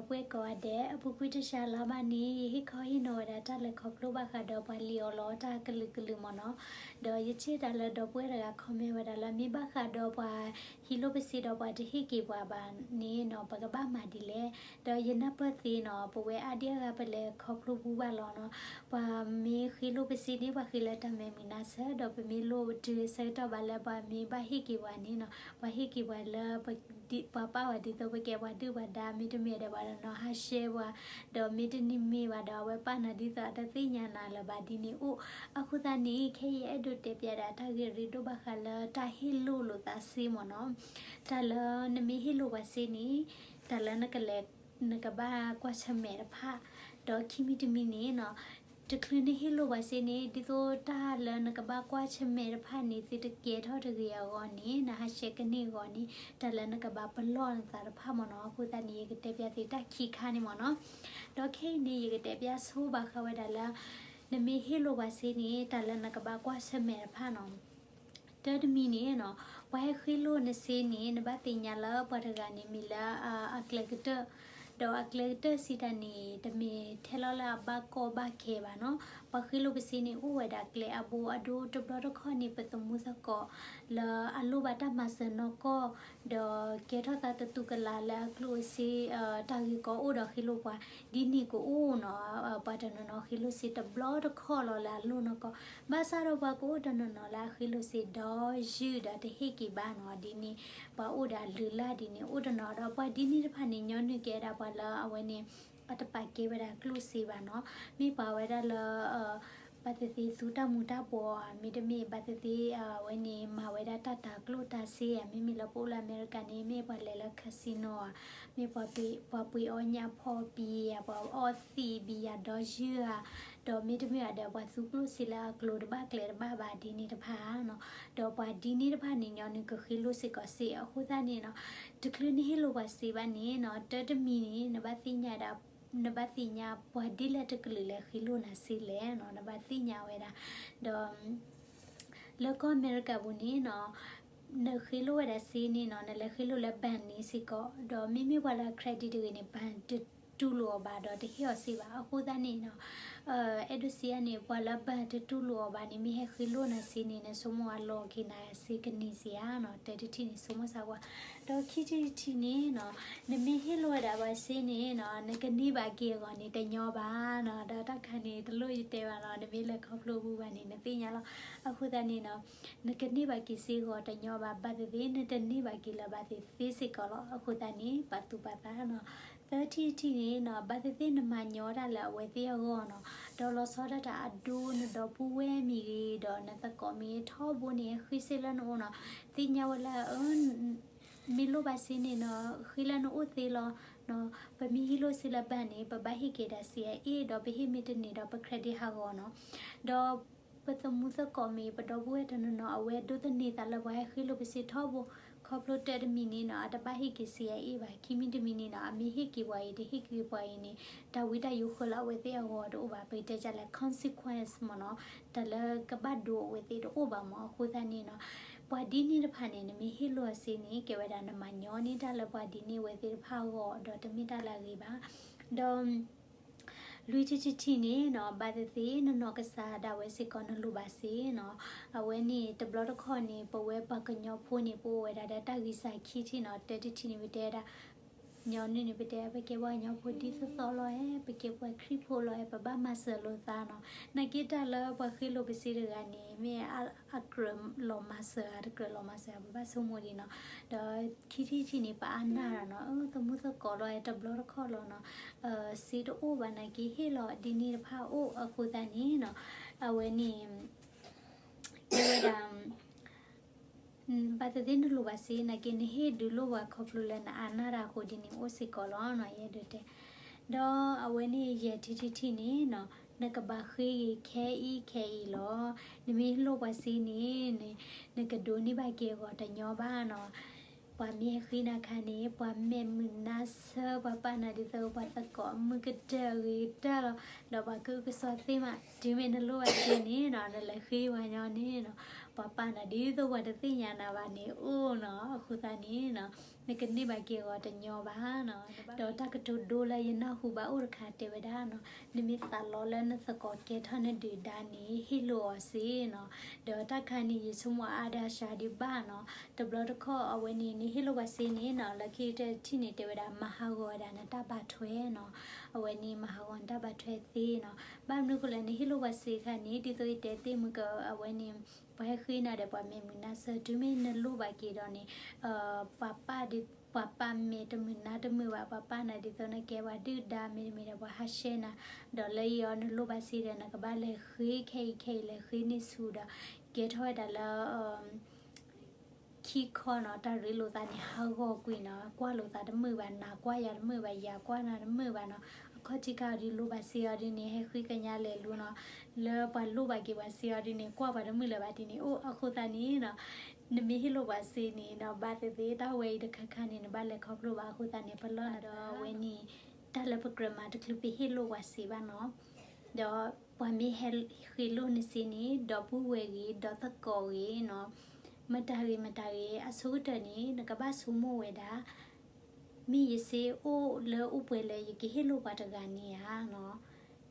ပှဲၤကိးဂၤဒဲး, အပူၤကွံာ်တစှၤလါဘၣ်န့ၣ် ယဟ့ၣ်ခီဟ့ၣ်နီၤဝဲဒၣ်တၢ်လဲၤခီဖျိဘၣ်ဃးဒီးပှၤလံၣ်အီၣ်လီအီၣ်တၢ်ကလုာ်ကလုာ်မ့ၢ်နီၤ. ဒီးယထံၣ်တၢ်လၢဒီပုၢ်ဝဲၢ်တဂၤ comment ဝဲဒၣ်လၢ မ့ၢ်ဘၣ်ဃးဒီးပှၤဟံးလိၢ်ပစ့ဒီးပှၤတဟ့ၣ်က့ၤပှၤဘၣ်န့ၣ်နီၤ ပကဘၣ်မၤဒ်လဲၣ်. ဒီးယနၢ်ပၢၢ်သ့နီၤ ပဝဲအါဒံအါဂၤပလဲၤခီဖျိဘူးဘၣ်လီၤနီၤ. ပှၤမ့ၢ်ဃ့လိၢ်ပစ့န့ၣ် ပှၤဃ့လၢတၢ်မဲာ်မုာ်နါဆၢ ဒီးပမ့ၢ်လိၢ်တုၤဆၢကတီၢ်ဘၣ်လၢပှၤမ့ၢ်ဘၣ်ဟ့ၣ်က့ၤပှၤန့ၣ်နီၤ ပှၤဟ့ၣ်က့ၤပှၤလၢ ပှၤပာ်ဝဲဒ်သိးပကဲပှၤဒုၣ်ပှၤဒါ မ့တမ့ၢ်ဒီးပှၤနီၤ ဟးရှဲပှၤ, ဒီးမ့တမ့ၢ်ဘၣ်ဒီး အဝဲပာ်နၤဒ်သိးအတသ့ၣ်ညါနၤလၢၤဘၣ်ဒ်န့ၣ်အိၣ်. အဃိသတးန့ၣ် ခဲအံၤယအဲၣ်ဒိးတဲပျးဒၣ်တၢ်ဂ့ၢ်ရ့ဒိၣ်ဘၣ်ဃးလၢတၢ်ဟ့ၣ်လိၢ်လိာ်သးစ့မ့ၢ်နီၤ. တၢ်လၢနမ့ၢ်ဟ့ၣ်လိၢ်ပှၤစ့န့ၣ် တၢ်လၢနကလဲၤ နကဘၣ်ကွၢ်ဆၢၣ်မဲာ်တဖၣ်, ဒီးခံမံၤတမံၤန့ၣ်နီၤ တချုးနဟ့ၣ်လိၢ်ပှၤစ့န့ၣ် ဒ်သိးတၢ်လၢနကဘၣ်ကွၢ်ဆၢၣ်မဲာ်တဖၣ်န့ၣ် သုတကဲထီၣ်တဂ့ၤအဂီၢ်န့ၣ် နဟးဆှဲးကန့ၢ်အဂီၢ်န့ၣ် တၢ်လၢနကဘၣ်ပလီၢ်နသးတဖၣ်မ့ၢ်နီၤ. အဃိသတးန့ၣ် ယကတဲပျးသုတၢ်ခံခါန့ၣ်မ့ၢ်နီၤ. ဒီးခဲအံၤန့ၣ် ယကတဲပျးဆိဘၣ်ဃးဝဲဒၣ်လၢ နမ့ၢ်ဟ့ၣ်လိၢ်ပှၤစ့န့ၣ် တၢ်လၢနကဘၣ်ကွၢ်ဆၢၣ်မဲာ်တဖၣ်နီၤ တၢ်တမံၤန့ၣ်နီၤ ပှၤဟဲဃ့လိၢ်နစ့န့ၣ် နဘၣ်သ့ၣ်ညါလၢပှၤတဂၤန့ၣ်မ့ၢ်လၢအကျဲကတၢၢ်, ဒီးအကျဲကတၢၢ်စံးတၢ်န့ၣ် တမ့ၢ်ထဲလီၤလၢအဘၣ်ကီဘၣ်ခဲဘၣ်နီၤ. ပှၤဃ့လိၢ်ပစ့န့ၣ် အိၣ်ဝဲဒၣ်ကျဲအဘိအဒိ တဘျီတခီၣ်န့ၣ် ပသမူသကိးလၢအလိၣ်ဘၣ်တၢ်မၤစၢၤနီၢ်ကီၢ် ဒီးကဲထီၣ်သးတတူၢ်ကလာ်လၢအကျိၣ်အစ့ တၢ်ဂ့ၢ်ကီအိၣ်ဒီးဃ့လိၢ်ပှၤ ဒ်န့ၣ်ကအိၣ်နီၤ. ပှၤတနီၤနီၤဃ့လိၢ်စ့တဘျီတခီၣ်လီၤလၢအလိၣ်နီၢ်ကီၢ်, ဘၣ်ဆၣ်ဒီးပှၤကအိၣ်တနီၤနီၤလၢအဃ့လိၢ်စ့ဒီးယုၢ်ဒီးတဟ့ၣ်က့ၤဘၣ်နီၤ. ဒ်န့ၣ် ပှၤအိၣ်ဒီးအလုၢ်အလၢ်ဒ်န့ၣ် အိၣ်တနီၤဒီး ပှၤဒ်န့ၣ်တဖၣ်န့ၣ် ညီနုၢ်ကဲဒၣ်ပှၤလၢအဝဲန့ၣ် အတပာ်ကဲဝဲဒၣ်ကျိၣ်စ့ဘၣ်နီၤ. မ့ၢ်ပှၤဝဲဒၣ်လၢ ဘၣ်သ့ၣ်သ့ၣ်သူတၢ်မူၤတၢ်ဘှီးဧါ, မ့တမ့ၢ်ဘၣ်သ့ၣ်သ့ၣ် အဝဲန့ၣ် မၤဝဲဒၣ်တၢ်တၤကျိၣ်တၤစ့ဧါ, မ့မ့ၢ်လၢပအိၣ်လၢအမဲရကၤန့ၣ် မ့ၢ်ပှၤလဲၤလၢ casino ဧါ, မ့ၢ်ပှၤပှ့ၤအီၣ်ညၣ်ဖီၣ်ဘံယၤ, ပှၤအီၣ်သံးဘံယၤဒီးယုၢ်ဧါ, ဒီးမ့တမ့ၢ်ဘၣ်ဒီး ပှၤသူကျိၣ်စ့လၢအကျိၤတဘၣ်ကျဲတဘၣ်ဘၣ်ဒ်န့ၣ်တဖၣ်နီၤ. ဒီးပှၤဒ်န့ၣ်တဖၣ်န့ၣ် ညီနုၢ်ကဃ့လိၢ်စ့ၢ်ကီးစ့. အဃိသတးန့ၣ်နီၤ တချုးနဟ့ၣ်လိၢ်ပှၤစ့ဘၣ်န့ၣ်နီၤ တၢ်တမံၤန့ၣ် နဘၣ်သ့ၣ်ညါဒၣ် နဘၣ်သ့ၣ်ညါပှၤဒ်လဲၣ်တကလုာ်လဲၤဃ့လိၢ်နၤစ့လဲၣ်နီၤ, နဘၣ်သ့ၣ်ညါဝဲဒၣ်. ဒီး လၢကီၢ်အမဲရကၤပူၤန့ၣ်နီၤ နဃ့လိၢ်ဝဲဒၣ်စ့န့ၣ်နီၤ နလဲၤဃ့လိၢ်လၢ bank န့ၣ်စ့ၢ်ကီး, ဒီးမ့မ့ၢ်ပှၤလၢ credit တဂ့ၤန့ၣ် bank တတူၢ်လိာ်အီၤဘၣ်ဒီးတဟ့ၣ်အီၤစ့ဘၣ်. အဃိသတးန့ၣ်နီၤ အဲၣ်ဒိးစံးယၤန့ၣ် ပှၤလၢ bank တတူၢ်လိာ်အီၤဘၣ်န့ၣ် မ့ၢ်ဟဲဃ့လိၢ်နၤစ့န့ၣ် နဆိကမိၣ်အလီၢ်က့ၤနၤစ့ကန့ၢ်စ့ဧါနီၤ. တၢတထံၣ်န့ၣ် ဆိကမိၣ်စ့ၢ်ကီး ဒီးခံထံၣ်တထံၣ်န့ၣ်နီၤ နမ့ၢ်ဟ့ၣ်လိၢ်ဝဲဒၣ်ပှၤစ့န့ၣ်နီၤ နကန့ၢ်ဘၣ်က့ၤအဂီၢ်န့ၣ် တညီဘၣ်နီၤ. ဒီးတၢ်ခါန့ၣ် တလိၣ်ယတဲဘၣ်နီၤ, နမ့ၢ်လဲၤခီဖျိဘူးဘၣ်န့ၣ် နသ့ၣ်ညါလီၤ. အဃိသတးန့ၣ်နီၤ နကန့ၢ်ဘၣ်က့ၤစ့အဂီၢ်တညီဘၣ်, ဘၣ်သ့ၣ်သ့ၣ် နတန့ၢ်ဘၣ်က့ၤလၢၤဘၣ်သ့ၣ်သ့ၣ်စ့ၢ်ကီးလီၤ. အဃိသတးန့ၣ် ပာ်သူၣ်ပာ်သးနီၤ. သၢထံၣ်တထံၣ်န့ၣ်နီၤ ဘၣ်သ့ၣ်သ့ၣ်နမၤညီတၢ်လၢအဝဲသ့ၣ်အဂီၢ်နီၤ, ဒီးလီၤဆီဒၣ်တၢ်အဒိ နဒီပုၢ်ဝဲၢ်မ့ၢ်ဂ့ၤ ဒီးနသကိးမ့ၢ်ဂ့ၤ ထီဘိန့ၣ် ဃ့စ့လၢနအိၣ်နီၤ, သ့ၣ်ညါဝဲလၢ မ့ၢ်လိၣ်ဘၣ်စ့န့ၣ်နီၤ ဃ့လၢနအိၣ်သ့လီၤ. ပမ့ၢ်ဟ့ၣ်လိၢ်စ့လၢ bank န့ၣ် ပဘၣ်ဟ့ၣ်က့ၤဒၣ်စ့အအ့ၣ်, ဒီးပဟ့ၣ်မ့ၢ်တန့ၢ်ဒီး ပ credit ဟးဂီၤနီၤ. ဒီးပသမူသကိးမ့ၢ် ပဒီပုၢ်ဝဲၢ်တနီၤနီၤ အဝဲဒိးသန့ၤသးလၢပှၤဟဲဃ့လိၢ်ပစ့ထီဘိ, ခီဖျိတၢ်တမံၤန့ၣ်နီၤ အတဘၣ်ဟ့ၣ်က့ၤစ့အအ့ၣ်ဘၣ်, ခံမံၤတမံၤန့ၣ်နီၤ အမ့ၢ်ဟ့ၣ်က့ၤပှၤအံၤ တဟ့ၣ်က့ၤပှၤအံၤန့ၣ် တၢ်ဝံတၢ်ယိးဃၢလၢအဝဲသ့ၣ်အဂီၢ်တအိၣ်ဘၣ်, ပကတဲဒ်လဲၣ် consequence မ့ၢ်နီၤ, တၢ်လၢကဘၣ်ဒိအဝဲသ့ၣ်တအိၣ်ဘၣ်မ့ၢ်. အဃိသတးန့ၣ်နီၤ ပှၤဒ်န့ၣ်တဖၣ်န့ၣ် နမ့ၢ်ဟ့ၣ်လိၢ်အစ့န့ၣ် ကဲဝဲဒၣ်နမၤညီန့ၢ်တၢ်လၢပှၤဒ်န့ၣ်အဝဲသ့ၣ်တဖၣ်အဂီၢ် ဒီးတမ့ၢ်တၢ်လၢအဂ့ၤဘၣ်. ဒီး လွံၢ်ထံၣ်တထံၣ်န့ၣ်နီၤ ဘၣ်သ့ၣ်သ့ၣ် နနီၢ်ကစၢ်ဒၣ်ဝဲစ့ၢ်ကီး နလိၣ်ဘၣ်စ့နီၤ. အဝဲန့ၣ် တဘျီတခီၣ်န့ၣ် ပဝဲပှၤကညီဖိန့ၣ် ပအိၣ်ဝဲဒၣ်ဒီးတၢ်ဂံၢ်စၢ်ခံထံၣ်နီၤ. တၢတထံၣ်န့ၣ် ပတဲဒၣ် ညီနုၢ်န့ၣ် ပတဲ ပကဲပှၤကညီဖိဒ်သိးသိးလီၤဧါ, ပကဲပှၤခရံာ်ဖိလီၤဧါ, ပဘၣ်မၤစၢၤလိာ်သးနီၤ. နာ်က့တၢ်လၢပှၤဃ့လိာ်ပစ့တဂၤန့ၣ် မ့ၢ်အကြၢးလီၤမၤစၢၤဧါ တကြၢးလီၤမၤစၢၤဧါ ပဘၣ်ဆိကမိၣ်ဒံးနီၤ. ဒီးခံထံၣ်တထံၣ်န့ၣ် ပအါနၢ်ဒီးနီၤ သမူသကိးလီၤဧါ တဘျီတခီၣ်လီၤနီၤ စ့တအိၣ်ဘၣ်နာ်က့ ဟ့ၣ်လီၤဒ်န့ၣ်တဖၣ်အိၣ်အဃိသတးန့ၣ်နီၤ အဝဲန့ၣ် တဲဝဲဒၣ် ဘၣ်သ့ၣ်သ့ၣ်နလိၣ်ဘၣ်စ့နာ်က့ နဟ့ၣ်ဒုးလိၢ်ပှၤခီဖျိလၢနအါနၢ်တၢ်အဃိဒ်န့ၣ်အိၣ်စ့ၢ်ကီးလီၤနီၤ ယအဲၣ်ဒိးတဲ. ဒီးအဝဲန့ၣ်ယဲၢ်ထံၣ်တထံၣ်န့ၣ်နီၤ နကဘၣ်ဃ့ဂ့ၤခဲအံၤခဲအံၤလီၤ. နမ့ၢ်လိၣ်ပှၤစ့န့ၣ် နကဒိးန့ၢ်ဘၣ်က့ၤအဂီၢ်တညီဘၣ်နီၤ ပှၤမ့ၢ်ဟဲဃ့နၤခါန့ၣ် ပှၤမဲာ်မုာ်နါဆၢ ပှၤပာ်နၤဒ်သိးပှၤသကိးမုၢ်ကတၢၢ်အဂ့ၤကတၢၢ်လီၤ. ဒီးပှၤကအုကစွါသ့မး တုၤမ့ၢ်နလိၣ်ဘၣ်စ့န့ၣ်နီၤ နလဲၤဃ့ပှၤညီန့ၣ်နီၤ ပှၤပာ်နၤဒ်သိးပှၤတသ့ၣ်ညါနၤဘၣ်န့ၣ်အိၣ်နီၤ. အဃိသတးန့ၣ်နီၤ နကန့ၢ်ဘၣ်က့ၤအဂီၤတညီဘၣ်နီၤ. ဒီးတၢ်ကတိၤဒိလၢယနၢ်ဟူဘၣ်အိၣ်တခါတဲဝဲဒၣ်နီၤ, နမ့ၢ်သးလီလၢနသကိးကဲထီၣ်နဒုၣ်ဒါန့ၣ် ဟ့ၣ်လိာ်အီၤစ့နီၤ. ဒီးတၢ်ခါန့ၣ် ယဆိကမိၣ်အါဒၣ်စှၤဒံးဘၣ်နီၤ. တဘျီတခီၣ်အဝဲန့ၣ် နဟ့ၣ်လိာ်ပှၤစ့န့ၣ်နီၤ လၢခံကတၢၢ်တထံၣ်န့ၣ် တဲဝဲဒၣ် မၤဟးဂီၤဝဲဒၣ်နတၢ်ဘၣ်ထွဲနီၤ. အဝဲန့ၣ်မၤဟးဂီၤနတၢ်ဘၣ်ထွဲသ့နီၤ. ဘၣ်မနုၤဃိလဲၣ် နဟ့ၣ်လိာ်ပှၤစ့ခါန့ၣ် ဒ်သိးယတဲသ့ၣ်မုၢ်က အဝဲန့ၣ် ပှၤဟဲဃ့နၤဒီးပှၤမဲာ်မုာ်နါစၢၤ တုၤမ့ၢ်နလိၣ်ဘၣ်က့ၤဒီးန့ၣ် ပှၤပာ်ဒ် ပှၤပာ်မဲာ်တမုာ်နါတမုာ်ဘၣ်, ပှၤပာ်နၤဒ်သိးနကဲပှၤဒုၣ်ဒါ မ့တမ့ၢ်ဒီးပှၤဟးရှဲနၤ, ဒီးလၢအံၤအီၤနလိၣ်ဘၣ်စ့ဒီး နကဘၣ်လဲၤဃ့ခဲအံၤခဲအံၤ လဲၤဃ့န့ၢ်ဆူၣ်ဒီး ကဲထီၣ်ဝဲဒၣ်လၢ ခံခီနီၤ တၢ်ရ့လိာ်သးန့ၣ် ဟးဂီၤကွံာ်နီၤ, ကွၢ်လိာ်သးတမုာ်ဘၣ်, နၤကွၢ်ယၤတမုာ်ဘၣ်, ယၤကွၢ်နၤတမုာ်ဘၣ်နီၤ, အခီၣ်ထံးခါအီၤဒ်လိၣ်ဘၣ်စ့အီၤဒ်န့ၣ် ဟဲဃ့ကညးလဲၤလူနီၤ, လၢပှၤလိၣ်ဘၣ်က့ၤပှၤစ့အီၤဒ်န့ၣ် ကွၢ်ပှၤတမုာ်လၢၤဘၣ်ဒ်န့ၣ်အိၣ်. အဃိသတးန့ၣ်နီၤ နမ့ၢ်ဟ့ၣ်လိာ်ပှၤစ့န့ၣ်နီၤ ဘၣ်သ့ၣ်သ့ၣ် တၢ်ဝဲအံၤတခါခါန့ၣ် နဘၣ်လဲၤခီဖျိဘၣ်. အဃိသတးန့ၣ် ပလီၢ်နၤဒီးအဝဲန့ၣ် တၢ်လၢပကြၢးမၤတချုးပဟ့ၣ်လိာ်ပှၤစ့ဘၣ်နီၤ. ဒီးပှၤမ့ၢ်ဟဲဃ့လိာ်နစ့န့ၣ် ဒီပုၢ်ဝဲၢ်ဂ့ၤ ဒီသကိးဂ့ၤနီၤ, မတၤဂ့ၤမတၤဂ့ၤ အဆိကတၢၢ်န့ၣ် နကဘၣ်ဆိကမိၣ်ဝဲဒၣ် မ့ၢ်ယစ့အိၣ်လၢအိၣ်ပှဲၤလၢယကဟ့ၣ်လိာ်ပှၤတဂၤန့ၣ်ဧါနီၤ,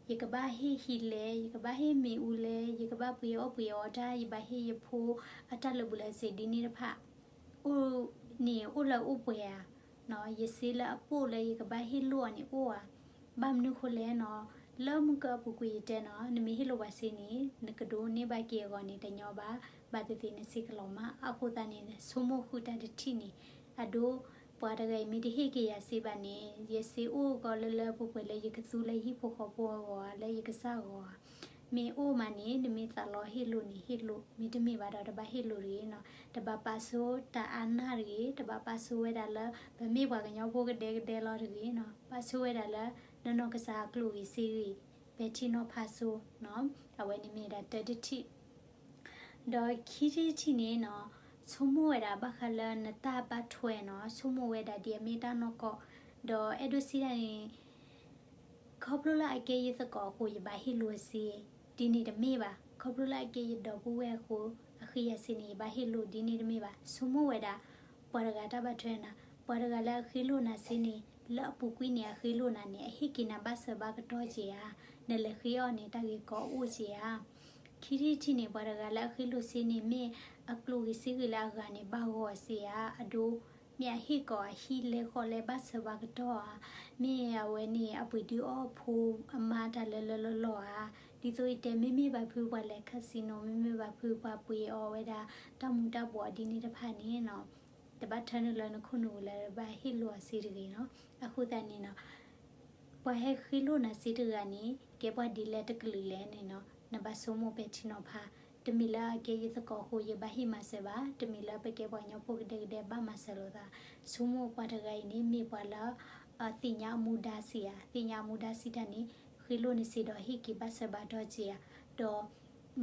ယကဘၣ်ဟ့ၣ်ဟံးလဲၣ်, ယကဘၣ်ဟ့ၣ်မ့ၣ်အူလဲၣ်, ယကဘၣ်ပှ့ၤအီၣ်ပှ့ၤအီတၢ်, ယဘၣ်ဟ့ၣ်ယဖိအတၢ်လၢာ်ဘူၣ်လၢာ်စ့ဒ်န့ၣ်တဖၣ် အိၣ်န့ၣ်အိၣ်လၢအိၣ်ပှဲၤဧါ, ယစ့လၢအပိၢ်လၢယကဘၣ်ဟ့ၣ်လိာ်အီၤန့ၣ်အိၣ်ဧါ. ဘၣ်မနုၤဃိလဲၣ်နီၤ, လၢမုၢ်ကၢအပူၤကွံာ်ယတဲနီၤ, နမ့ၢ်ဟ့ၣ်လိာ်ပှၤစ့န့ၣ် နကဒိးန့ၢ်ဘၣ်က့ၤအဂီၢ်န့ၣ်တညီဘၣ်, ဘၣ်သ့ၣ်သ့ၣ်နစ့ကလီၤမး. အဃိသတးန့ၣ် ဆိကမိၣ်ဃုာ်တၢ်တထံၣ်န့ၣ်, အဒိ ပှၤတဂၤအံၤမ့ၢ်တဟ့ၣ်က့ၤယၤစ့ဘၣ်န့ၣ် ယစ့အိၣ်ကီးလၢလၢပှဲၤပှဲၤလၢယကသူလၢဟံၣ်ဖိဃီဖိအဂီၢ်ဧါ, လၢယကစၢ်အဂီၢ်ဧါ. မ့ၢ်အိၣ်မးန့ၣ် နမ့ၢ်သးလီဟ့ၣ်လိာ်န့ၣ်ဟ့ၣ်လိာ်, မ့တမ့ၢ်ဘၣ်ဒီးတဘၣ်ဟ့ၣ်လိာ်တဂ့ၤနီၤ. တဘၣ်ပာ်ဆိတၢ်အါနၢ်တဂ့ၤ, တဘၣ်ပာ်ဆိဝဲဒၣ်လၢ ပမ့ၢ်ပှၤကညီဖိကဒဲကဒဲလီၤတဂ့ၤနီၤ. ပာ်ဆိဝဲဒၣ်လၢ နနီၢ်ကစၢ်အကျိၣ်ဂ့ၤစ့ဂ့ၤ, ပဲာ်ထံနီၤဖးဆိနီၤ. အဝဲန့ၣ်မ့ၢ်ဝဲဒၣ်တၢတထံၣ် ဒီးခံထံၣ်တထံၣ်န့ၣ်နီၤ, ဆိကမိၣ်ဝဲဒၣ်ဘၣ်ဃးလၢနတၢ်ဘၣ်ထွဲနီၤ, ဆိကမိၣ်ဝဲဒၣ်ဒ်အမ့ၢ်တၢ်နီၢ်ကီၢ်, ဒီးအဲၣ်ဒိးစံးတၢ်န့ၣ် ခီဖျိလၢအကဲယသကိးအဃိ ယဘၣ်ဟ့ၣ်လိာ်အစ့, ဒ်န့ၣ်တမ့ၢ်ဘၣ်. ခီဖျိလၢအကဲယဒီပုၢ်ဝဲၢ်အဃိ အဃ့ယၤစ့န့ၣ် ယဘၣ်ဟ့ၣ်လိာ် ဒ်န့ၣ်တမ့ၢ်ဘၣ်. ဆိကမိၣ်ဝဲဒၣ် ပှၤတဂၤတၢ်ဘၣ်ထွဲနၤ, ပှၤတဂၤလၢအဃ့လိာ်နၤစ့န့ၣ် လၢအပူၤကွံာ်န့ၣ် အဃ့လိာ်နၤန့ၣ် အဟ့ၣ်က့ၤနၤဘၣ်စၢၤဘၣ်ကတီၢ်က့ဧါ, နလဲၤဃ့အီၤန့ၣ် တၢ်ဂ့ၢ်ကီအိၣ်က့ဧါ. ခံထံၣ်တထံၣ်န့ၣ် ပှၤတဂၤလၢအဃ့လိာ်စ့န့ၣ် မ့ၢ်အကျိၣ်ဂ့ၤစ့ဂ့ၤလၢအဂၤန့ၣ် ဘၣ်ဂီၤစ့ဧါ, အဒိ မ့ၢ်အဟ့ၣ်ကီၤအဟံၣ်လဲဃီလဲဘၣ်စၢၤဘၣ်ကတီၢ်ဧါ, မ့ၢ်အဝဲန့ၣ် အပှ့ၤဒုးအီၣ်ဖိအမါတၢ်လၢလၢလီၢ်လီၢ်ဧါ. ဒ်သိးယတဲ မ့မ့ၢ်ဘၣ်ဖုပှၤလဲၤ casino, မ့မ့ၢ်ဘၣ်ဖုပှၤပှ့ၤအီၤဝဲဒၣ် တၢ်မူၤတၢ်ဘှီးဒ်န့ၣ်တဖၣ်န့ၣ်နီၤ, တဘၣ်ထၢနုာ်လၢနခိၣ်နူာ်လၢဘၣ်ဟ့ၣ်လိာ်အီၤစ့တဂ့ၤနီၤ. အဃိသတးန့ၣ်နီၤ ပှၤဟဲဃ့လိာ်နၤစ့တဂၤန့ၣ် ကဲပှၤဒ်လဲၣ်တကလုာ်လဲၣ်န့ၣ်နီၤ, နဘၣ်ဆိကမိၣ်ပဲာ်ထံနီၤဖး. တမ့ၢ်လၢအကဲယသကိးအဃိ ယဘၣ်ဟ့ၣ်မၤစၢၤဘၣ်, တမ့ၢ်လၢပကဲပှၤကညီဖိကဒဲကဒဲဘၣ်မၤစၢၤလိာ်သး. ဆိကမိၣ်ပှၤတဂၤအံၤန့ၣ် မ့ၢ်ပှၤလၢ သ့ၣ်ညါအမူဒါစ့ဧါ, သ့ၣ်ညါအမူဒါစံးတၢ်န့ၣ် ဃ့လိာ်နစ့ဒီးဟ့ၣ်က့ၤဘၣ်စၢၤဘၣ်ကတီၢ်က့ဧါ. ဒီး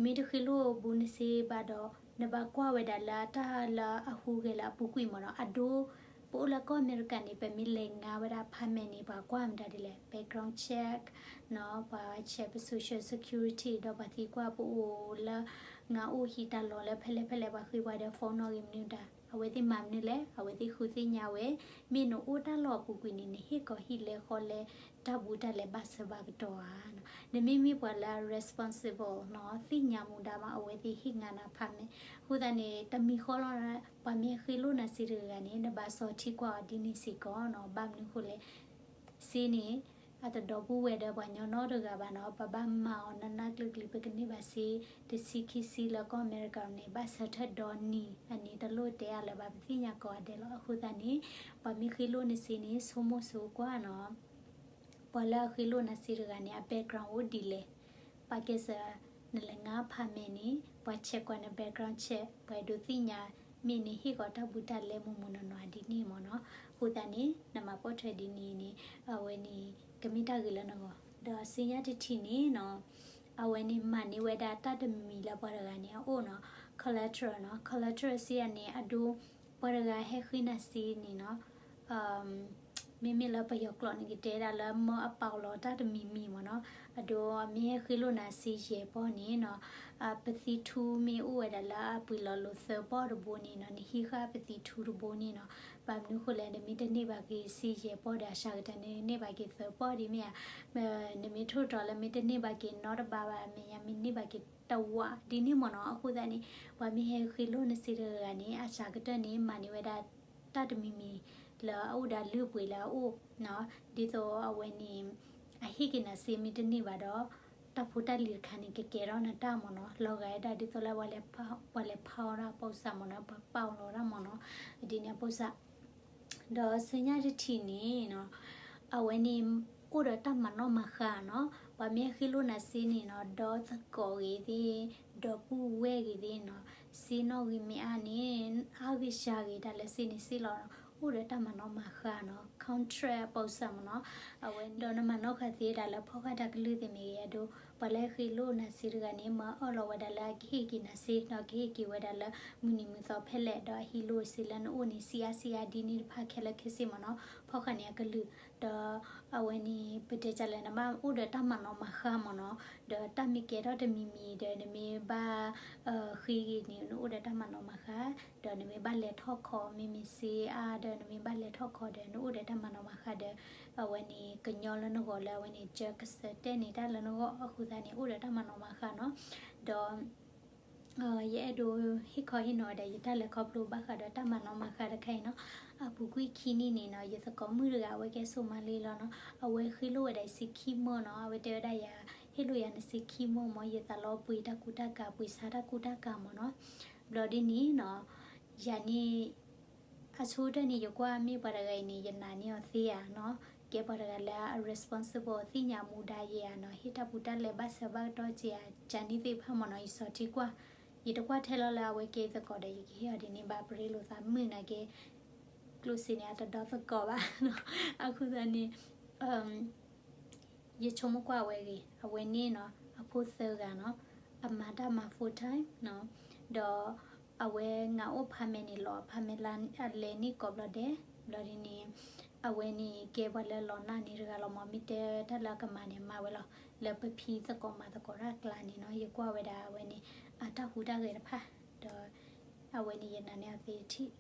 မ့ၢ်တဃ့လိာ်ဘူးနစ့ဘၣ်ဒီး နဘၣ်ကွၢ်ဝဲဒၣ်လၢတၢ်လၢအဟူးဂဲၤလၢအပူၤကွံာ်မ့ၢ်နီၤ. အဒိ ပအိၣ်လၢကီၢ်အမဲရကၤန့ၣ် ပမ့ၢ်လဲၤငါဝဲဒၣ် apartment န့ၣ် ပှၤကွၢ်မတၤဒ်လဲၣ်, background check နီၤ, ပှၤ check ပ social security ဒီးပှၤသံကွၢ်ပအိၣ်လၢ ငါအိၣ်ဟံၣ်တၢ်လီၢ်လၢဖဲလဲၣ်ဖဲလဲၣ် ပှၤဃ့ပှၤဒီး phone နီၣ်ဂံၢ်မနုၤတၢ် အဝဲသ့ၣ်မၤမနုၤလဲၣ်, အဝဲသ့ၣ်ဃုသ့ၣ်ညါဝဲ. မ့ၢ်နအိၣ်တၢ်လီၢ်အပူၤကွံာ်န့ၣ် နဟ့ၣ်ကီၤဟံၣ်လဲဃီလဲ တၢ်ဘူးတၢ်လဲဘၣ်စၢၤဘၣ်ကတီၢ်ဧါ. နမ့မ့ၢ်ပှၤလၢ responsible နီၤ, သ့ၣ်ညါမူဒါမး အဝဲသ့ၣ်ဟ့ၣ်ငါနၤ apartment. အဃိသတးန့ၣ် တမံၤဃီလီၤ ပှၤမ့ၢ်ဃ့လိာ်နၤစ့တဂၤန့ၣ် နဘၣ်စီၤထံကွၢ်အီၤဒ်န့ၣ်စ့ၢ်ကီးနီၤ. ဘၣ်မနုၤဃိလဲၣ် စ့န့ၣ် အတဒီပုၢ်ဝဲၢ်ဒီးပှၤကညီနီတဂၤဘၣ်နီၤ, ပဘၣ်မၤအီၤနးနးကျံၤကျံၤ ပကန့ၢ်ဘၣ်စ့ တဆံခံဆံလၢကီၢ်အမဲရကၤန့ၣ် ဘၣ်ဆၢထၢၣ်ဒီနံၤ အန့ၣ်တလိၣ်တဲအါလၢၤဘၣ် ပသ့ၣ်ညါကိးဂၤဒဲးလီၤ. အဃိသတးန့ၣ် ပှၤမ့ၢ်ဃ့လိာ်နစ့န့ၣ် ဆိကမိၣ်ဆိကွၢ်နီၤ ပှၤလၢအဃ့လိာ်နၤစ့တဂၤန့ၣ် အ background အိၣ်ဒ်လဲၣ်. ပာ်ကဲစၢၤ နလဲၤငါ apartment န့ၣ် ပှၤ check ကွၢ်န background check ပှၤအဲၣ်ဒိးသ့ၣ်ညါ မ့ၢ်နဟ့ၣ်ကီၤတၢ်ဘူးတၢ်လဲမုၢ်မုၢ်နီၢ်နီၢ်ဒ်န့ၣ်မ့ၢ်နီၤ. အဃိသတးန့ၣ် နမၤပိာ်ထွဲဒ်န့ၣ်န့ၣ် အဝဲန့ၣ် ကမ့ၢ်တၢ်ဂ့ၤလၢနဂီၢ်. ဒီးဆူညါတထံၣ်န့ၣ်နီၤ အဝဲန့ၣ်မၤန့ၢ်ဝဲဒၣ်တၢ်တမံၤလၢပှၤတဂၤန့ၣ်အအိၣ်နီၤ, collateral နီၤ. Collateral စ့အန့ၣ် အဒိ ပှၤတဂၤဟဲဃ့နၤစ့န့ၣ်နီၤ အ မ့မ့ၢ်လၢပယီၤကျိာ်န့ၣ် ကတဲဒၣ်လၢ မၢအပာ်လီၤတၢ်တမံၤမံၤမ့ၢ်နီၤ, အဒိ မ့ၢ်ဟဲဃ့လိၣ်နၤစ့ယဲၢ်ပီၢ်န့ၣ်နီၤ, ပသံထူမ့ၢ်အိၣ်ဝဲဒၣ်လၢအပှ့ၤလီၤလိာ်သၢပီၢ်တဘိန့ၣ်နီၤ, နဟံးဃာ်ပသံထူတဘိန့ၣ်နီၤ, ဘၣ်မနုၤဃိလဲၣ် နမ့ၢ်တန့ၢ်ဘၣ်က့ၤစ့ယဲၢ်ပီၢ်ဒီးအစှၤကတၢၢ်န့ၣ် န့ၢ်ဘၣ်က့ၤသၢပီၢ်ဒ်မ့ၢ်ဧါ, နမ့ၢ်ထိၣ်တီၤလၢမ့ၢ်တန့ၢ်ဘၣ်က့ၤနီတဘးဘၣ် မဲာ်ညါမ့ၢ်န့ၢ်ဘၣ်က့ၤတဝးဒ်န့ၣ်မ့ၢ်နီၤ, အဃိသတးန့ၣ် ပှၤမ့ၢ်ဟဲဃ့လိၣ်နစ့တဂၤဂၤန့ၣ် အစှၤကတၢၢ်န့ၣ် မၤန့ၢ်ဝဲဒၣ် တၢ်တမံၤမံၤလၢအအိၣ်ဒီးလုၢ်ပှ့ၤလၢအအိၣ်နီၤ, ဒ်သိးအဝဲန့ၣ် အဟ့ၣ်က့ၤနၤစ့မ့ၢ်တန့ၢ်ဘၣ်ဒီး တၢ်ဖိတၢ်လံၤတခါန့ၣ် ကကဲထီၣ်နတၢ်မ့ၢ်နီၤ, လီၤဂာ်ဝဲဒၣ်ဒ်သိးလၢ ပှၤလဲၤဖးအီၣ်ဒၣ်ပိစးမ့ၢ်နီၤ, ပှၤပာ်လီၤဒၣ်မ့ၢ်နီၤ, ဒ်န့ၣ်အပိစး ဒီးဆူညါတထံၣ်န့ၣ်နီၤ, အဝဲန့ၣ် အိၣ်ဒီးတၢ်မၤနီၣ်မၤဃါနီၤ, ပှၤမ့ၢ်ဟဲဃ့လိၣ်နၤစ့န့ၣ်နီၤ, ဒီသကိးဂ့ၤသ့ၣ်, ဒီပုၢ်ဝဲၢ်ဂ့ၤသ့ၣ်နီၤ, စ့နီၣ်ဂံၢ်မ့ၢ်အါန့ၣ် အါဂ့ၤစှၤဂ့ၤတၢ်လၢစ့န့ၣ်စ့လီၤ, အိၣ်ဒီးတၢ်မၤနီၣ်မၤဃါနီၤ, contract အပိစၢ်မ့ၢ်နီၤ, အဝဲဒီးနမၤနီၣ်ဃါသ့ဒၣ်လၢဖီၣ်ဃာ်တၢ်ကလုၢ်သ့ၣ်မ့ၢ်ဂ့ၤအဒိ, ပှၤလၢဟဲဃ့လိၣ်နၤစ့တဂၤန့ၣ် မၢအၢၣ်လီၤဝဲဒၣ်လၢအကဟ့ၣ်က့ၤနၤစ့ ဒီးကဟ့ၣ်က့ၤဝဲဒၣ်လၢ မုၢ်နံၤမုၢ်သီဖဲလဲၣ် ဒီးအဟံးလိၢ်စ့လၢနအိၣ်န့ၣ် စ့အါစ့အါဒ်န့ၣ်တဖၣ်ခဲလၢာ်ခဲဆ့မ့ၢ်နီၤ, ဖီၣ်ဃာ်န့ၣ်အကလုၢ်, ဒီး အဝဲန့ၣ် ပတဲဒ်လဲၣ် နဘၣ်အိၣ်ဒီးတၢ်မၤနီၣ်မၤဃါမ့ၢ်နီၤ, ဒီးတၢ်မ့ၢ်ကဲထီၣ်တမံၤမံၤဒီး နမ့ၢ်ဘၣ် ဃ့က့ၤန့ၣ် နအိၣ်ဒီးတၢ်မၤနီၣ်မၤဃါ, ဒီးနမ့ၢ်ဘၣ်လဲၤထီၣ်ခီ မ့မ့ၢ်စ့အါဒီး နမ့ၢ်ဘၣ်လဲၤထီၣ်ခီဒီး နအိၣ်ဒီးတၢ်မၤနီၣ်မၤဃါဒီး အဝဲန့ၣ် ကညီလၢနဂီၢ်လၢအဝဲန့ၣ် ကစၢၢ်တဲာ်န့ၢ်တၢ်လၢနဂီၢ်အဃိသတးန့ၣ် အိၣ်ဒီးတၢ်မၤနီၣ်မၤဃါနီၤ, ဒီး ယအဲၣ်ဒိးဟ့ၣ်ခီဟ့ၣ်နီၤဝဲဒၣ် ယတၢ်လဲၤခီဖျိဘၣ်ဃးဒီးတၢ်မၤနီၣ်မၤဃါတခါအံၤနီၤ, အပူၤကွံာ်ခံနံၣ်န့ၣ်နီၤ ယသကိးမုၣ်တဂၤ အဝဲကဲစိာ်မါလ့လီၤနီၤ, အဝဲဃ့လိၣ်ဝဲဒၣ်ယစ့ခံမၢနီၤ, အဝဲတဲဝဲဒၣ်ယၤ ဟ့ၣ်လိၣ်ယၤနစ့ခံမၢမ့ၢ် ယသးလီပှ့ၤတၢ်ကူတၢ်ကၤ ပှ့ၤဆါတၢ်ကူတၢ်ကၤမ့ၢ်နီၤ, ဘျီဒ်န့ၣ်နီၤ ယၤန့ၣ် အဆိကတၢၢ်န့ၣ် ယကွၢ်မ့ၢ်ပှၤတဂၤအံၤန့ၣ် ယနာ်န့ၢ်အီၤသ့ဧါနီၤ, ကဲပှၤတဂၤလၢအ responsible သ့ၣ်ညါမူဒါယဲဧါနီၤ, ဟ့ၣ်တၢ်ပူၤတၢ်လဲၤဘၣ်ဆၢဘၣ်ကတီၢ်က့ၤဧါ, ကန့ၣ်သ့ၣ်တဖၣ်မ့ၢ်နီၤ ယစီၤထံကွၢ်, ယတကွၢ်ထဲလီၤလၢအဝဲကဲသကိးဒီး ယကဟ့ၣ်အီၤဒ်န့ၣ်ဘၣ် ပရ့လိာ်သးမုာ်နာ်က့ ကျိၣ်စ့န့ၣ် အတဒီသကိးဘၣ်နီၤ, အဃိသတးန့ၣ် ယဆိကမိၣ်ကွၢ်ဝဲဂ့ၤ အဝဲန့ၣ်နီၤ အဖိသၢဂၤနီၤ, အမၤတၢ်မၤ full time နီၤ, ဒီးအဝဲငါအိၣ် apartment န့ၣ်လီၤ, apartment လၢအလဲၤန့ၢ်ကိးဘျီဒဲး, ဘျီဒ်န့ၣ် အဝဲန့ၣ်ကဲပှၤလၢလီၤနၢ်န့ၣ်တဂၤလီၤမ့ၢ်, မ့ၢ်တဲတၢ်လၢအကမၤန့ၣ် မၤဝဲလီၤ, လၢပဖံးသကိးမၤသကိးတၢ်အကျါန့ၣ်နီၤ, ယကွၢ်ဝဲဒၣ်အဝဲန့ၣ် အတၢ်ဟူးတၢ်ဂဲၤတဖၣ်, ဒီး အဝဲန့ၣ်ယနာ်န့ၢ်အီၤသ့တထံၣ်,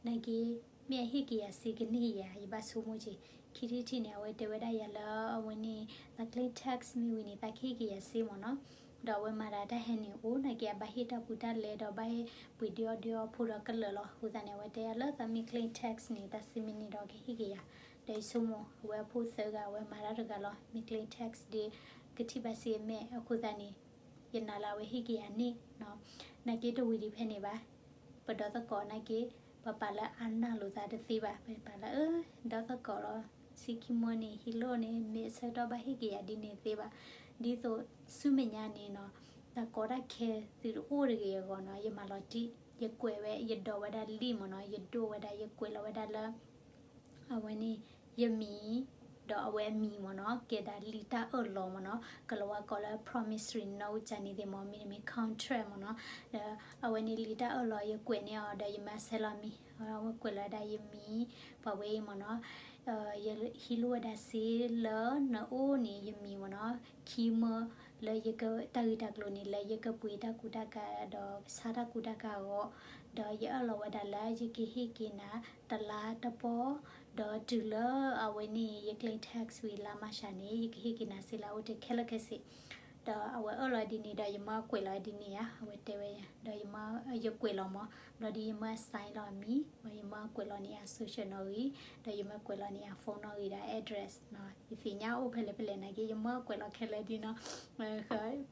နာ်က့ မ့ၢ်အဟ့ၣ်က့ၤယၤစ့ကန့ၢ်ယၤ ယဘၣ်ဆိကမိၣ်က့ၤ, ခံထံၣ်တထံၣ်န့ၣ် အဝဲတဲဝဲဒၣ်ယၤလၢအဝဲန့ၣ် သးကျိၣ် tax မ့ၢ်ဝံၤန့ၣ် သးကဟ့ၣ်က့ၤယၤစ့မ့ၢ်နီၤ, ဒီးအဝဲမၤဒၣ်တၢ်ဟဲနုာ်အိၣ် နာ်က့အဘၣ်ဟ့ၣ်တၢ်ပူၤတၢ်လဲဒီးဘၣ်ဟ့ၣ်ပှ့ၤဒုးအီၣ်ဒုးအီဖိဒီးကလၢာ်လီၤ, အဃိသတးန့ၣ် အဝဲတဲယၤလၢသးမ့ၢ်ကျိၣ် tax န့ၣ် သးစ့မ့ၢ်န့ၢ်ဒီးကဟ့ၣ်က့ၤယၤ, ဒီးယဆိကမိၣ် အဝဲအဖိသၢဂၤ အဝဲမၤတၢ်တဂၤလီၤ, မ့ၢ်ကျိၣ် tax ဒီး ကထံၣ်ဘၣ်စ့အမဲာ်, အဃိသတးန့ၣ် ယနာ်လၢအဝဲဟ့ၣ်က့ၤယၤန့ၣ်နီၤ, နာ်က့တဝံၤဒံးဖဲန့ၣ်ဘၣ်, ပဒီသကိးနာ်က့ ပပာ်လၢအနၢ်လိာ်သးတသ့ဘၣ်, ပပာ်လၢအဒီသကိးလီၤ, စ့ခံမၢန့ၣ် ဟံးလိၢ်န့ၣ် မ့ၢ်အဆၢကတီၢ်ဘၣ်ဟ့ၣ်က့ၤယၤဒ်န့ၣ်သ့ဘၣ်, ဒ်သိးဆူမဲာ်ညါန့ၣ်နီၤ, တၢ်ကီတၢ်ခဲသုတအိၣ်တဂ့ၤအဂီၢ်နီၤ, ယမၤလီၤတံၢ်, ယကွဲးဝဲ ယဒိးဝဲဒၣ်လံာ်မ့ၢ်နီၤ, ယဒိးဝဲဒၣ် ယကွဲးလီၤဝဲဒၣ်လၢ အဝဲန့ၣ် ယမံၤ ဒီးအဝဲအမံၤမ့ၢ်နီၤ, ကဲဒၣ်လံာ်တၢ်အၢၣ်လီၤမ့ၢ်နီၤ, ကလၤဝါကိးလၢ promissory note န့ၣ်သ့ၣ်မ့ၢ် မ့တမ့ၢ် contract မ့ၢ်နီၤ, ဒီးအဝဲန့ၣ်လံာ်တၢ်အၢၣ်လီၤ ယကွဲးန့ၢ်အီၤ ဒီးယမၤဆဲးလီၤမံၤ, အဝဲကွဲးလီၤဝဲဒၣ်ယမံၤ ပှၤဝဲအံၤမ့ၢ်နီၤ, ယဟံးလိာ်ဝဲဒၣ်စ့လၢနအိၣ်န့ၣ် ယမံၤမ့ၢ်နီၤ, ခံမၢ လၢယက တၢ်ဂ့ၢ်တၢ်ကျိၤန့ၣ် လၢယကပှ့ၤတၢ်ကူတၢ်ကၤ ဒီးဆါတၢ်ကူတၢ်ကၤအဂီၢ်, ဒီးယအၢၣ်လီၤဝဲဒၣ်လၢယကဟ့ၣ်က့ၤနၤ တလါတပီၢ်, ဒီးတုၤလၢအဝဲန့ၣ် ယကျဲ tax ဝံၤလါမၢ်ၡးန့ၣ် ယကဟ့ၣ်က့ၤနၤစ့လၢအအိၣ်တ့ၢ်ခဲလၢာ်ခဲဆ့, ဒီးအဝဲအၢၣ်လီၤဒ်န့ၣ်ဒီး ယမၢကွဲးလီၤဒ်န့ၣ်ဧါ, အဝဲတဲဝဲယၤ, ဒီးယမၢ ယကွဲးလီၤမး, ဘျီဒ်ယမၢ sign လီၤအမံၤ, ဒီးယမၢကွဲးလီၤန့ၢ်ယၤ social နီၣ်ဂံၢ်, ဒီးယမၢကွဲးလီၤန့ၢ်ယၤ phone နီၣ်ဂံၢ်ဒီး address နီၤ, ယသ့ၣ်ညါအိၣ်ဖဲလဲၣ်ဖဲလဲၣ်နာ်က့ ယမၢကွဲးလီၤခဲလၢာ်ဒ်နီၤ,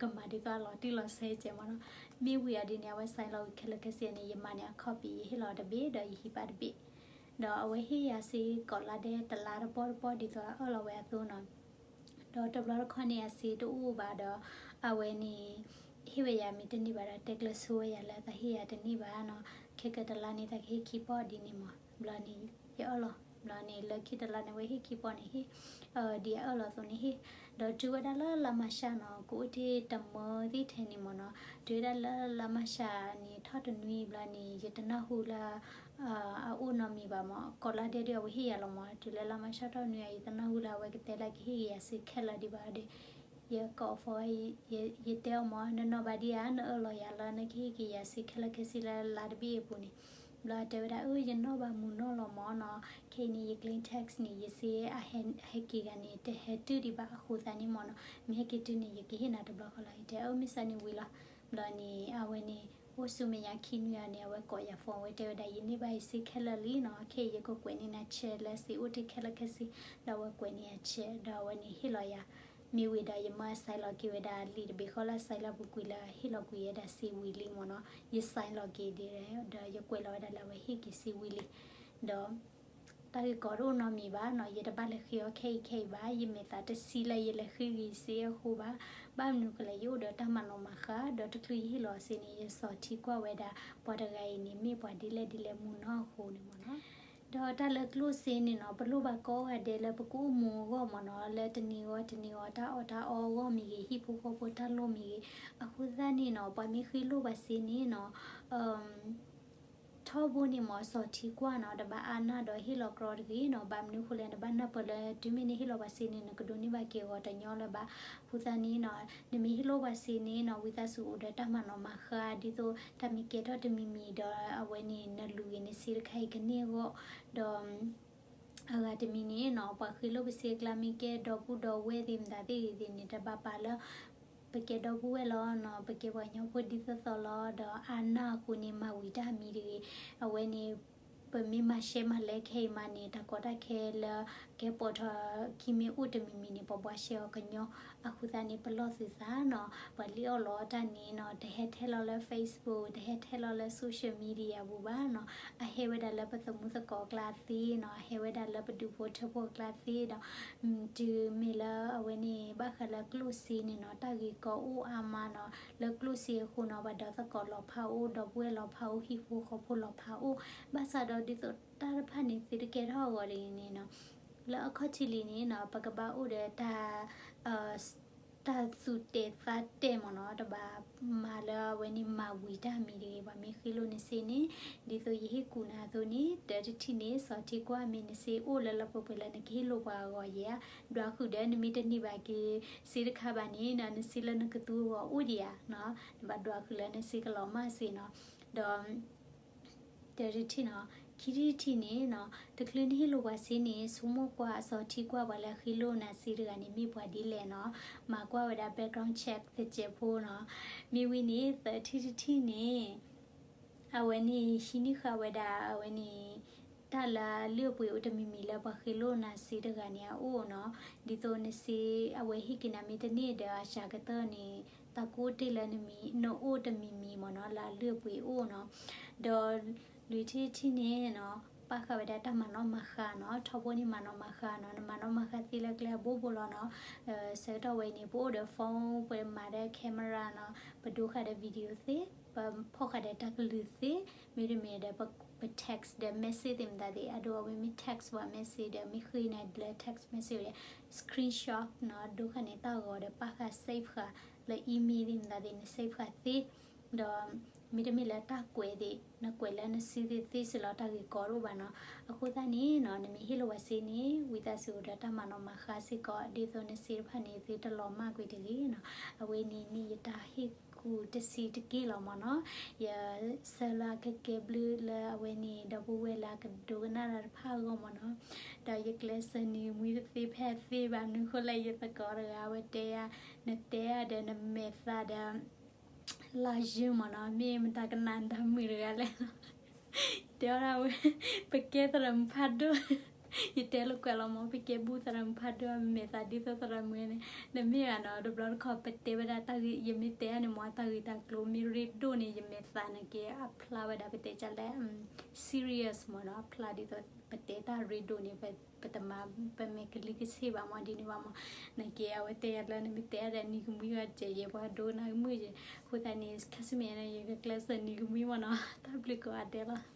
ကမၤဒ်သိးအလီၤတံၢ်လီၤဆဲးကဲးမးနီၤ, မ့ၢ်ဝံၤအီၤဒ်န့ၣ် အဝဲ sign လီၤဝံၤခဲလၢာ်ခဲဆ့န့ၣ် ယမၤန့ၢ်အ copy ယဟ့ၣ်လီၤတဘ့ၣ် ဒီးယဟံးပာ်တဘ့ၣ်, ဒီးအဝဲဟ့ၣ်ယၤစ့ကိးလါဒဲးတလါတပီၢ်တပီၢ်ဒ်သိးအအၢၣ်လီၤဝဲအသိးနီၤ ဒီးတဘျီတခီၣ်န့ၣ် အစ့တအိၣ်ဘၣ်ဒီး အဝဲန့ၣ် ဟ့ၣ်ဝဲယၤမ့ၢ်တန့ၢ်ဘၣ်ဒီး တဲကျၢၤဆိဝဲယၤလၢသးဟ့ၣ်ယၤတန့ၢ်ဘၣ်နီၤ, ခဲကတလါန့ၣ် သးကဟ့ၣ်ခံပီၢ်ဒ်န့ၣ်မး, ဘျီန့ၣ် ယအၢၣ်လီၤ ဘျီန့ၣ် လၢခံတလါန့ၣ် ဝဲဟ့ၣ်ခံပီၢ်န့ၣ်ဟ့ၣ်, ဒ်အအၢၣ်လီၤအသိးန့ၣ်ဟ့ၣ်, ဒီးတုၤဝဲဒၣ်လၢလါမၤရှးနီၤ ကအိၣ်တ့ၢ်တမၢသ့ၣ်ထဲန့ၣ်မ့ၢ်နီၤ, တုၤဝဲဒၣ်လၢလါမၤရှးန့ၣ် ထီၣ်တနွံဘျီန့ၣ် ယတနၢ်ဟူလၢ အအိၣ်နီတမံၤဘၣ်မ့ၢ်, ကိးလါဒဲးဒီး အဝဲဟ့ၣ်ယၤလီၤမ့ၢ်, တုၤလၢလါမၤရှးထီၣ်တနွံ ယတနၢ်ဟူလၢအဝဲကတဲလၢကဟ့ၣ်က့ၤယၤစ့ခဲလၢာ်ဒံးဘၣ်ဒီး ယကိး phone ယတဲအီၤမ့ၢ် နနီၢ်ဘၣ်ဒံးဧါ, နအၢၣ်လီၤယၤလၢနကဟ့ၣ်က့ၤယၤစ့ခဲလၢာ်ခဲဆ့လၢလါတဘ့ၣ်အပူၤန့ၣ်, ဘျီအတဲဝဲဒၣ် အၢ ယနီၢ်ဘၣ်မုၢ်နီၢ်လီၤမ့ၢ်နီၤ, ခဲအံၤန့ၣ် ယကျဲ tax န့ၣ် ယစ့အဟဲက့ၤဂၤန့ၣ် တဟဲတုၤဒံးဘၣ်အဃိသတးန့ၣ်မ့ၢ်နီၤ, မ့ၢ်ဟဲက့ၤတုၤန့ၣ် ယကဟ့ၣ်နၤတဘျီဃီလီၤ, ယတဲ အၢ မ့ၢ်စ့ၢ်န့ၣ်ဝံၤလီၤ. ဘျီန့ၣ် အဝဲန့ၣ် အိၣ်ဆူမဲာ်ညါခံနွံအီၤန့ၣ် အဝဲကိးယၤ phone ဝဲတဲဝဲဒၣ် ယန့ၢ်ဘၣ်ယစ့ခဲလၢာ်လံနီၤ, ခဲအံၤယကကွဲးန့ၢ်နၤ check လၢစ့အိၣ်တ့ၢ်ခဲလၢာ်ခဲဆ့, ဒီးအဝဲကွဲးန့ၢ်ယၤ check ဒီးအဝဲန့ၣ်ဟ့ၣ်လီၤယၤ မ့ၢ်ဝံၤဒီး ယမၢ sign လီၤက့ၤဝဲဒၣ်လံာ်တဘ့ၣ်ဃီလၢ sign လၢပူၤကွံာ်လၢဟ့ၣ်လီၤကွံာ်ဝဲဒၣ်စ့ဝံၤလံမ့ၢ်နီၤ, ယ sign လီၤက့ၤဒ် ဒီးယကွဲးလီၤဝဲဒၣ်လၢအဝဲဟ့ၣ်က့ၤစ့ဝံၤလံ, ဒီး တၢ်ဂ့ၢ်ကီတအိၣ်နီတမံၤဘၣ်နီၤ, ယတဘၣ်လဲၤဃ့အီၤခဲအံၤခဲအံၤဘၣ်, ယမဲာ်သးတဆံလၢယလဲၤဃ့ဂ့ၤစ့အဃိဘၣ်, ဘၣ်မနုၤဃိလဲၣ် ယအိၣ်ဒီးတၢ်မၤနီၣ်မၤဃါ, ဒီးတချုးယဟ့ၣ်လီၤစ့န့ၣ် ယဆီၣ်ထံကွၢ်ဝဲဒၣ် ပှၤတဂၤအံၤန့ၣ် မ့ၢ်ပှၤဒ်လဲၣ်ဒ်လဲၣ်မုၢ်နီၢ်အဃိန့ၣ်မ့ၢ်နီၤ. ဒီးတၢ်လၢကျိၣ်စ့န့ၣ်နီၤ ပလိၣ်ဘၣ်ကိးဂၤဒဲးလၢပကအိၣ်မူအဂီၢ်မ့ၢ်နီၤ, လၢတနံၤဂီၤတနံၤဂီၤ တၢ်အီၣ်တၢ်အီအဂီၢ်မ့ၢ်ဂ့ၤ, ဟံၣ်ဖိဃီဖိတၢ်လိၣ်မ့ၢ်ဂ့ၤ, အဃိသတးန့ၣ်နီၤ ပှၤမ့ၢ်ဃ့လိၣ်ပှၤစ့န့ၣ်နီၤ ထီဘိန့ၣ်မ့ၢ် ဆီၣ်ထံကွၢ်နီၤ, တဘၣ်အါနၢ်ဒီးဟ့ၣ်လီၤကြီတဂ့ၤနီၤ, ဘၣ်မနုၤဃိလဲၣ် နဘၣ်နၢ်ပၢၢ်လၢတုၤမ့ၢ်နဟ့ၣ်လီၤပှၤစ့န့ၣ် နကဒိးန့ၢ်ဘၣ်က့ၤအဂီၤတညီလၢၤဘၣ်, အဃိသတးန့ၣ်နီၤ နမ့ၢ်ဟ့ၣ်လိၣ်ပှၤစ့န့ၣ်နီၤ ဝံသးစူၤအိၣ်ဒီးတၢ်မၤနီၣ်မၤဃါ ဒ်သိးတၢ်မ့ၢ်ကဲထီၣ်တမံၤမံၤဒီး အဝဲန့ၣ်နလူၤဂ့ၤနစ့တခါအံၤကန့ၢ်အဂီၢ်, ဒီး အဂၤတမံၤန့ၣ်နီၤ ပှၤဃ့လိၣ်ပစ့အကျါ မ့ၢ်ကဲဒီပုၢ်ဒီဝဲၢ်သ့ၣ်မတၤသ့ၣ်ဂ့ၤသ့ၣ်န့ၣ် တဘၣ်ပာ်လၢ ပကဲဒီပုၢ်ဝဲၢ်လီၤနီၤ, ပကဲပှၤကညီဖိဒ်သိးသိးလီၤ, ဒီးအါနၢ်အဃိန့ၣ် မၤဝံၤတၢ်မံၤတဂ့ၤ, အဝဲန့ၣ် ပမ့ၢ်မၤရှဲမၤလဲခဲအံၤမးန့ၣ် တၢ်ကီတၢ်ခဲလၢကဲပိာ်ထီၣ်ခံမ့ၢ်အိၣ်တမံၤမံၤန့ၣ် ပှၤဘှါရှဲအီၤကညီ, အဃိသတးန့ၣ် ပလီၢ်သုသးနီၤ, ပှၤလံၣ်အီၣ်လီအီၣ်တၢ်န့ၣ်နီၤ တဟဲထဲလီၤလၢ Facebook တဟဲထဲလီၤလၢ social media ပူၤဘၣ်နီၤ, အဟဲဝဲဒၣ်လၢပသမူသကိးအကျါသ့နီၤ, အဟဲဝဲဒၣ်လၢပဒူၣ်ဖိထၢဖိအကျါသ့ဒီး တုၤမ့ၢ်လၢအဝဲန့ၣ် ဘၣ်ဃးလၢကျိၣ်စ့န့ၣ်နီၤ တၢ်ဂ့ၢ်ကီအိၣ်အါမးနီၤ, လၢကျိၣ်စ့အဃိနီၤ ပှၤဒီသကိးလီၤဖးအိၣ်, ဒီပုၢ်ဝဲၢ်လီၤဖးအိၣ်, ဟံၣ်ဖိဃီဖိလီၤဖးအိၣ်, ဘၣ်ဆၣ်ဒီးဒ်သိးတၢ်တဖၣ်န့ၣ် သုတကဲထီၣ်အဂီၢ်ဒ်န့ၣ်နီၤ, လၢအခီၣ်ထံးလံန့ၣ်နီၤ ပကဘၣ်အိၣ်ဒီးတၢ် တၢ်သူၣ်တဲာ်သးတဲာ်မ့ၢ်နီၤ, တဘၣ်မၤလၢအဝဲန့ၣ်မၤဝံၤတၢ်မံၤတဂ့ၤ, ပှၤမ့ၢ်ဃ့လိၣ်နစ့န့ၣ် ဒ်သိးယဟ့ၣ်ကူၣ်နၤအသိးန့ၣ် တၢ်တထံၣ်န့ၣ် ဆီၣ်ထံကွၢ် မ့ၢ်နစ့အိၣ်လၢလၢပှဲၤပှဲၤလၢနကဟ့ၣ်လိၣ်ပှၤအဂီၢ်ယဲဧါ, ဒွးဃုာ်ဒီး နမ့ၢ်တန့ၢ်ဘၣ်က့ၤစ့တခါဘၣ်န့ၣ်နီၤ နစ့လၢနကသူအဂီၢ်အိၣ်ဒံးဧါ, နဘၣ်ဒွးဃုာ်လၢနစ့ကလီၤမၢ်စ့နီၤ, ဒီး တၢ်တထံၣ်နီၤ, ခံထံၣ်တထံၣ်န့ၣ်နီၤ တချုးနဟ့ၣ်လိၣ်ပှၤစ့န့ၣ် ဆိကမိၣ်ကွၢ်ဆီၣ်ထံကွၢ်ပှၤလၢအဃ့လိၣ်နၤစ့တဂၤန့ၣ် မ့ၢ်ပှၤဒ်လဲၣ်နီၤ, မၤကွၢ်ဝဲဒၣ် background check တစဲးဖိနီၤ, မ့ၢ်ဝံၤန့ၣ် သၢထံၣ်တထံၣ်န့ၣ် အဝဲန့ၣ်ဟံးန့ၢ်ဃာ်ဝဲဒၣ် အဝဲန့ၣ် တၢ်လၢအလုၢ်အပှ့ၤအိၣ်တမံၤမံၤလၢပှၤဃ့လိၣ်နၤစ့တဂၤန့ၣ်အအိၣ်နီၤ, ဒ်သိးနစ့ အဝဲဟ့ၣ်က့ၤနၤမ့ၢ်တန့ၢ်ဒီးအစှၤကတၢၢ်န့ၣ် တၢ်ကအိၣ်တ့ၢ်လၢနအိၣ်တမံၤမံၤမ့ၢ်နီၤ လၢအလုၢ်အပှ့ၤအိၣ်နီၤ, ဒီးလွံၢ်ထံၣ်တထံၣ်န့ၣ်နီၤ ပာ်ဃာ်ဝဲဒၣ်တၢ်မၤနီၣ်မၤဃါနီၤ, ထီဘိန့ၣ်မၤနီၣ်မၤဃါနီၤ, နမၤနီၣ်မၤဃါသ့လၢကျဲအဘိဘိလီၤနီၤ, ဆၢကတီၢ်ဝဲအံၤန့ၣ် ပအိၣ်ဒီး phone ပမၤဒီး camera နီၤ, ပဒိဃာ်ဒီး video သ့, ပဖီၣ်ဃာ်ဒီးတၢ်ကလုၢ်သ့, မ့တမ့ၢ်ဒီး ပ text ဒီး message သ့ၣ်မတၤသ့ၣ် အဒိ အဝဲမ့ၢ် text ပှၤ message ဒီး မ့ၢ်ဃ့နၤလၢ text message ဒီး screenshot နီၤ, ဒိဃာ်န့ၣ်တၢ်ဂီၤဒီးပာ်ဃာ် save ဃာ်လၢ email သ့ၣ်မတၤသ့ၣ် န save ဃာ်သ့, ဒီး မ့တမ့ၢ်လၢတၢ်ကွဲးသ့ၣ် နကွဲးလၢနစုသ့ၣ်သ့စ့ၢ်လီၤ တၢ်ဂ့ၢ်ကီတအိၣ်ဘၣ်နီၤ, အဃိသတးန့ၣ်နီၤ နမ့ၢ်ဟ့ၣ်လိာ်ပှၤစ့န့ၣ် ဝံသးစူၤအိၣ်ဒီးတၢ်မၤနီၣ်မၤဃါစ့ၢ်ကီး ဒ်သိးနစ့တဖၣ်န့ၣ် သုတလီၤမၢ်ကွံာ်တဂ့ၤနီၤ, အဝဲန့ၣ်မ့ၢ်ယတၢ်ဟ့ၣ်ကူၣ်တဆံးတက့ၢ်လီၤမ့ၢ်နီၤ, ယဆၢလၢအကကဲဘျုးလၢအဝဲန့ၣ် ဒီပုၢ်ဝဲၢ်လၢအကဒိကနၣ်တၢ်တဖၣ်အဂီၢ်မ့ၢ်နီၤ, ဒီးယကျဲးစၢးနံၤကမှံတသ့ဖဲအသ့ဘၣ် မနုၤဃိလဲၣ် ယသကိးတဂၤအဝဲတဲယၤ, နတဲယၤဒီးနမဲာ်သးဒီး လါယုမ့ၢ်နီၤ, မ့ၢ်မတၤကနၣ်တၢ်မုာ်တဂၤလဲၣ်နီၤ, ယတဲဝဲဒၣ်ဝဲ ပကဲသရၣ်မုၣ်ဖးဒိၣ်, ယတဲလိာ်ကွဲလီၤမ့ၢ် ပကဲဘူၣ်သရၣ်မုၣ်ဖးဒိၣ် မဲာ်သးဒ်သိးသရၣ်မုၣ်န့ၣ်, နမ့ၢ်ဂ့ၤနီၤ တဘျီတခီၣ်ပတဲဝဲဒၣ်တၢ်ဂ့ၢ် ယမ့ၢ်တဲအါန့ၣ်မ့ၢ် တၢ်ဂ့ၢ်တၢ်ကျိၤမ့ၢ်ရ့ဒိၣ်န့ၣ် ယမဲာ်သးန့ၣ်က့ၤ အဖျါဝဲဒၣ် ပတဲကလဲၣ် serious မ့ၢ်နီၤ, အဖျါဒ်သိး ပတဲတၢ်ရ့ဒိၣ်န့ၣ် ပတမၤ ပမဲာ်ကလံၤကဆ့ၣ်ဘၣ်မ့ၢ်ဒ်န့ၣ်ဘၣ်မ့ၢ်, နက့ၤအဝဲတဲယၤလၢနမ့ၢ်တဲအါဒီးနံၤကမှံဂၤတကဲး ယဲပှၤဒိကနၣ်ကမုာ်ယဲ, အဃိသတးန့ၣ် ခါဆူမဲာ်ညါန့ၣ် ယကကျဲးစၢးနံၤကမှံမ့ၢ်နီၤ, တၢ်ဘျုးကိးဂၤဒဲးလီၤ.